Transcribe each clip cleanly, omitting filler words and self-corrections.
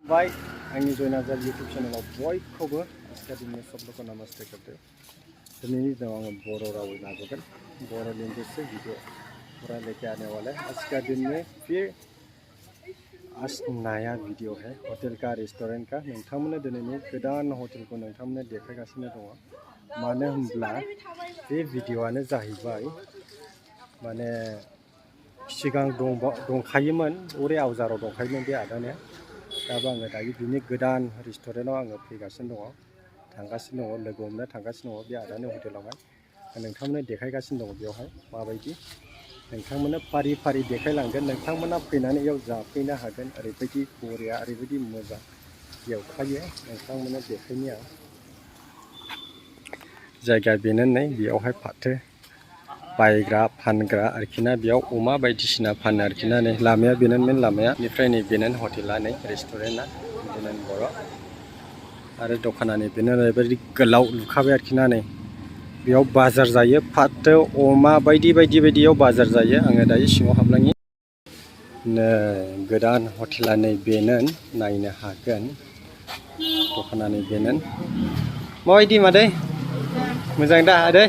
Baik, आंनि जयनाजार YouTube channel बयखौबो आजकादिननि सबलोगों नमस्ते करते हैं। दिनैनि दिनाव आङो बर' रावै नाजागोन। बर' लैंग्वेज से वीडियो पूरा लेके आने वाला है। आज का दिन में फिर आज नया वीडियो है होटल का रेस्टोरेंट का। नोंथांमोननो दिनैनि गोदान हटेलखौ नोंथांमोननो देखायगासिनो दङ। मानो होनब्ला बे भिडिअआनो जाहैबाय माने सिगां दंखायोमोन ओरै आवजाराव दंखायोमोन बे आदानिया। दाबो आङो दायो बिनि गोदान रेस्टुरेन्टआव आङो फैगासिनो दङ, थांगासिनो दङ, लोगो हमनो थांगासिनो दङ बे आदानि हटेलावहाय। नोंथांमोननो देखायगासिनो दङ बेयावहाय माबायदि नोंथांमोननो फारि फारि देखायलांगोन। नोंथांमोना फैनानै इयाव जाफैनो हागोन। ओरैबायदि बरिया, ओरैबायदि मोजां बेयावखायो नोंथांमोननो देखायनो आं। जायगा बेनो नै बेयावहाय फाथो बायग्रा फानग्रा आरोखि ना। बेयाव अमा बायदिसिना फानो आरोखि ना। नै लामाया बेनो मेन लामाया। बेनिफ्राय नै बेनो हटेला, नै रेस्टुरेन्टआ बेनो बर'। आरो दखाना नै बेनो ओरैबायदि गोलाव लुखाबाय आरोखि ना। नै बेयाव बाजार जायो, फाथो अमा बायदि बायदियाव बाजार जायो। आङो दायो सिङाव हाबलाङि। नै गोदान हटेला नै बेनो, नायनो हागोन। दखाना नै बेनो। माबायदि मादै? मोजां दा आदै?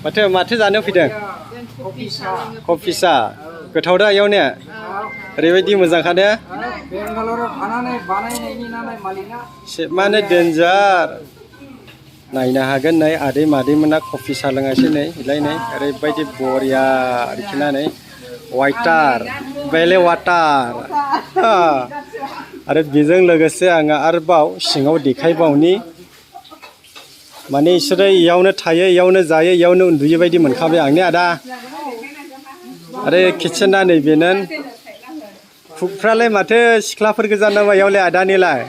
माथो जानो फैदों? कफि सा। गोथाव दा इयाव ने? ओरैबायदि मोजांखा ने? सेबमानो देन्जार। नायनो हागोन नै आदै मादैमोना कफि सा लोङासै नै इलाय नै ओरैबायदि बरिया आरोखि ना। नै वाइटार बेले वाटार। आरो बेजों लोगोसे आङो आरोबाव सिङाव देखायबावनि। माने इसोरो इयावनो थायो, इयावनो जायो, इयावनो उन्दुयो बायदि मोनखाबाय आं ने आदा। आरो किटचेना नै बेनो। कुकफ्रालाय माथो सिख्लाफोर गोजा नामा इयावलाय आदानिलाय?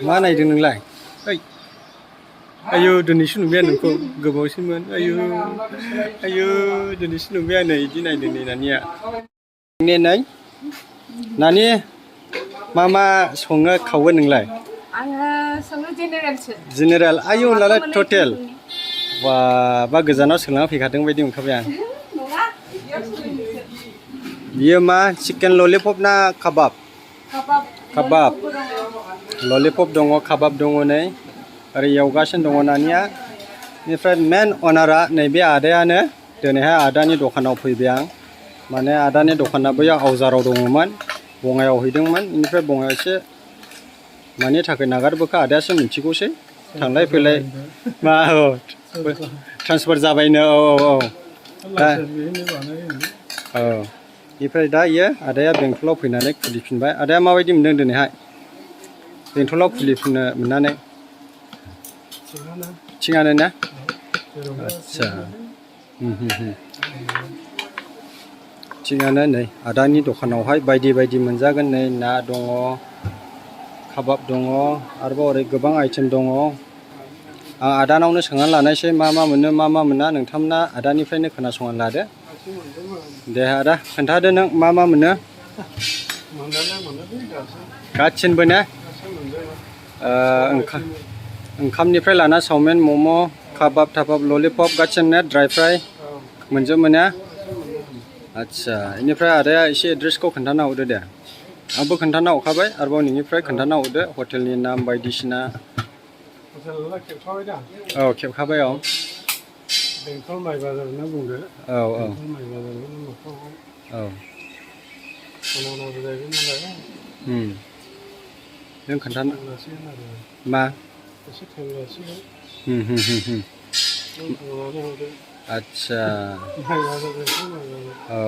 मा नायदों नोंलाय? ओइ आयु दिनैसो नुबाय आं नोंखौ, गोबावसैमोन। आयु दिनैसो नुबाय आं नै इदि नायदों नै नानिया। नै नानि मा सङो खावो नोंलाय? जेनेरेल आयु होनलाय टटेल। बा गोजानाव सोलोंना फैखादों बायदि मोनखाबाय आं। बियो मा चिकेन ललिपप ना काबाब? काबाब। ललिपप दङ, काबाब दङ नै ओरै एवगासिनो दङ नानिया। बेनिफ्राय मेन अनारा नैबे आदायानो। दिनैहाय आदानि दखानाव फैबाय आं। माने आदानि दखाना बैयाव आवजाराव दङमोन, बङाइयाव हैदोंमोन। बेनिफ्राय बङाइयाव एसे मानि थाखाय नागारबोखो आदायासो मिथिगौसै। थांलाय फैलाय मा ट्रान्सफार जाबायनो। औ बेनिफ्राय दा इयो आदाया बेंटलाव फैनानै खुलिफिनबाय। आदाया माबायदि मोनदों दिनैहाय बेंटलाव खुलिफिननो मोननानै? थिगानो ना? आदसा थिगानो। नै आदानि दखानावहाय बायदि मोनजागोन। नै ना दङ, काबाब दङ, आरोबाव ओरै गोबां आइटेम दङ। आं आदानावनो सोंनानै लानायसै मा मोनो मा मोना। नोंथांमोना आदानिफ्रायनो खोनासंनानै लादो। दे आदा खोन्थादो नों मा मोनो? गासिनबो ने? ओंखामनिफ्राय लाना चावमिन, मम', काबाब थाबाब, ललिपप गासिन ने? ड्राइ फ्राइ मोनजोबो ने? आदसा बेनिफ्राय आदाया एसे एड्रेसखौ खोन्थाना हरदो दे। आंबो खोन्थाना हरखाबाय, आरोबाव नोंनिफ्राय खोन्थाना हरदो हटेलनि नाम बायदिसिना। औ खेबखाबाय। औ बेंटल माइ बाजार होनना बुंदो। औ नों खोन्थानो मा? आदसा औ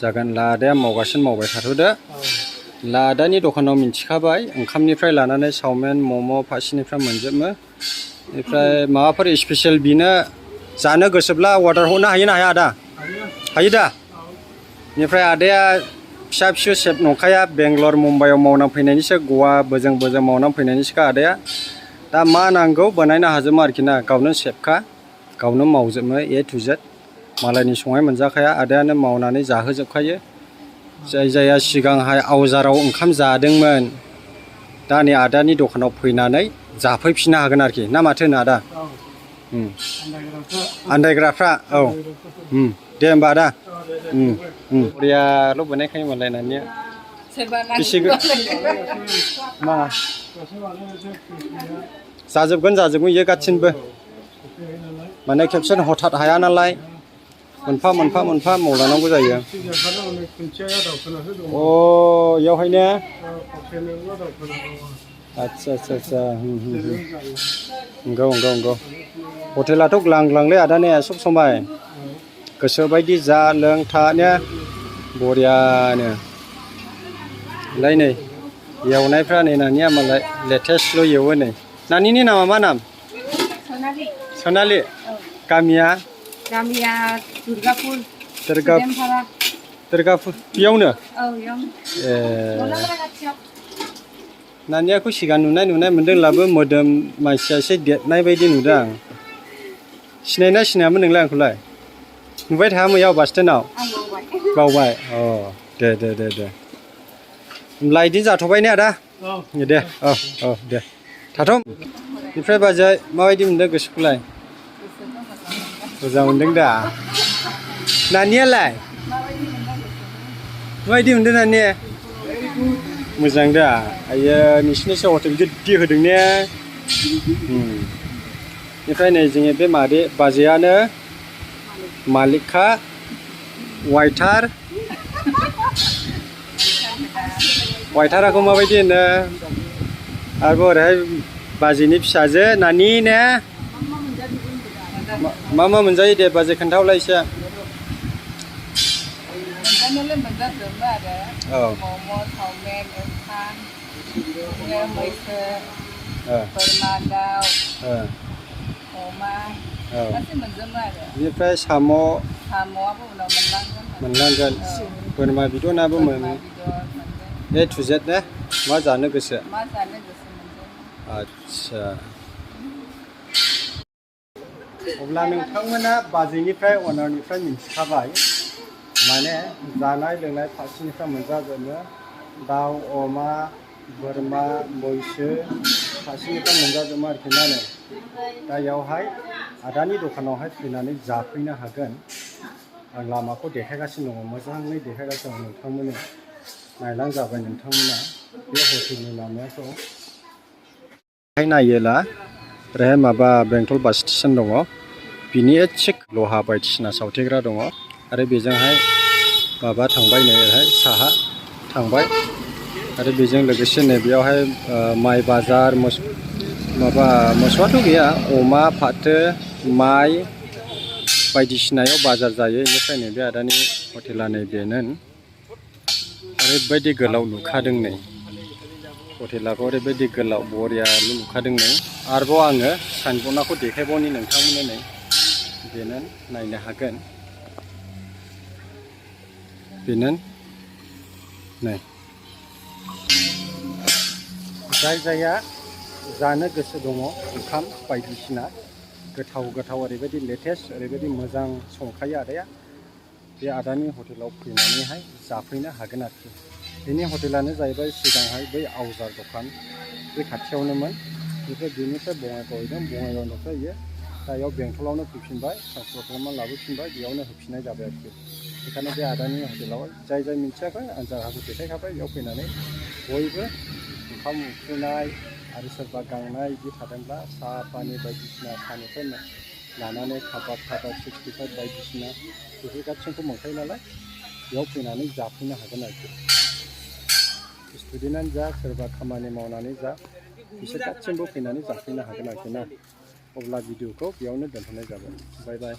जागोन। लादाया मावबाय थाथ'दो। लादानि दखानाव मिन्थिखाबाय ओंखामनिफ्राय लानानै चावमिन, मम' फारसेनिफ्राय मोनजोबो। बेनिफ्राय माबाफोर स्पेसियेल बिनो जानो गोसोब्ला अर्डार हरनो हायो ना हाया आदा? हायो दा? बेनिफ्राय आदाया फिसा सेफ नंखाया, बेंगलर मुम्बाइआव मावना फैनायनिसो, गवा बोजों मावना फैनायनिसोखा आदाया। दा मा नांगौ बानायनो हाजोबो आरोखि ना। गावनो सेफखा, गावनो मावजोबो A to Z। मालायनि संनाय मोनजाखाया, आदायानो मावनानै जाहोजोबखायो। जायहा सिगांहाय आवजाराव ओंखाम जादोंमोन, दा नै आदानि दखानाव फैनानै जाफैफिननो हागोन आरोखि ना माथो होनो आदा? आन्दायग्राफ्रा औ दे होमबा आदा बरियाल' बानायखायो मालाय नानिया मा जाजोबगोन इयो गासिनबो माने खेबसेनो हथात हाया नालाय मोनफा मावलांनांगौ जायो अ इयावहायनो आच्छा नंगौ हटेलाथ' ग्लांग्लांलै आदा ने सब समाय गोसो बायदि जा लों थानो बरियानो ओमफ्राय नै एवनायफ्रा नै नानिया मालाय लेटेस्टल' एवो नै नानिनि नामा मा नाम सनालि गामिया दुर्गापुर बेयावनो नानियाखौ सिगां नुनाय मोनदोंब्लाबो मोदोम मानसिया एसे देरनाय बायदि नुदों आं सिनायना सिनायामोन नोंलाय आंखौलाय नुबाय थायामोन इयाव बास स्टेन्डआव बावबाय अ दे होमब्ला इदिनो जाथ'बाय ने आदा दे औ दे थाथ' बेनिफ्राय बाजै माबायदि मोनदों गोसोखौलाय मोजां मोनदों दा नानियालाय माबायदि मोनदों नानिया मोजां दा आयो नोंसिनिसो हटेल गिदिर होदों ने बेनिफ्राय नै जोंनि बे बाजैयानो मालिकखा वाइटाराखौ माबायदि होनो आरो ओरैहाय बाजैनि फिसाजो नानि ने मा मोनजायो दे बाजै खोन्थाहरलाय एसे औ बेनिफ्राय साम'आबो उनाव मोनलांगोन बोरमा बिदनाबो ए टु जेड ने मा जानो गोसो आच्छा अब्ला नोंथांमोना बाजैनिफ्राय अनारनिफ्राय मिन्थिखाबाय माने जानाय लोंनाय फारसेनिफ्राय मोनजाजोबो दाउ अमा बोरमा मैसो फारसेनिफ्राय मोनजाजोबो आरोखि ना नै दा इयावहाय आदानि दखानावहाय फैनानै जाफैनो हागोन आं लामाखौ देखायगासिनो दङ मोजाङै देखायगासिनो दं नोंथांमोननो नायलांजाबाय नोंथांमोना बे हटेलनि लामाखौ नायोला ओरैहाय माबा बेंटल बास स्टेसन दङ बिनि एसे लहा बायदिसिना सावथेग्रा दङ आरो बेजोंहाय माबा थांबाय नै ओरैहाय साहा थांबाय आरो बेजों लोगोसे नै बेयावहाय माइ बाजार माबा मोसौआथ' गैया अमा फाथो माइ बायदिसिनायाव बाजार जायो बेनिफ्राय नै बे आदानि हटेला नै बेनो ओरैबायदि गोलाव लुखादों नै हटेलाखौ ओरैबायदि गोलाव बरियाल' लुखादों नै आरोबाव आङो साइनबर्डखौ देखायबावनि नोंथांमोननो नै बेनो नायनो हागोन बेनो नै जायगाया जानो गोसो दङ ओंखाम बायदिसिना गोथाव ओरैबायदि लेटेस्ट ओरैबायदि मोजां संखायो आदाया बे आदानि हटेलाव फैनानैहाय जाफैनो हागोन आरोखि बेनि हटेलानो जाहैबाय सिगांहाय बै आवजार दखान बे खाथियावनोमोन बेनिफ्राय बङाइगावनिफ्राय इयो दा इयाव बेंटलावनो फैफिनबाय ट्रान्सफार खालामनानै लाबोफिनबाय बेयावनो होफिननाय जाबाय आरोखि बेखायनो बे आदानि हटेलाव जाय मिन्थियाखै आं जायगाखौ देखायखाबाय बेयाव फैनानै बयबो ओंखाम उखैनाय आरो सोरबा गांनाय बिदि थादोंब्ला साहा पानि बायदिसिना सानिफ्राय लानानै काबाब 65 बायदिसिना बेफोर गासैखौ मोनखायो नालाय बेयाव फैनानै जाफैनो हागोन आरोखि स्टुडेन्टआनो जा सोरबा खामानि मावनानै जा बिसोर गासैबो फैनानै जाफैनो हागोन आरोखि ना अब्ला भिडिअखौ बेयावनो दोनथ'नाय जाबाय बाय बाय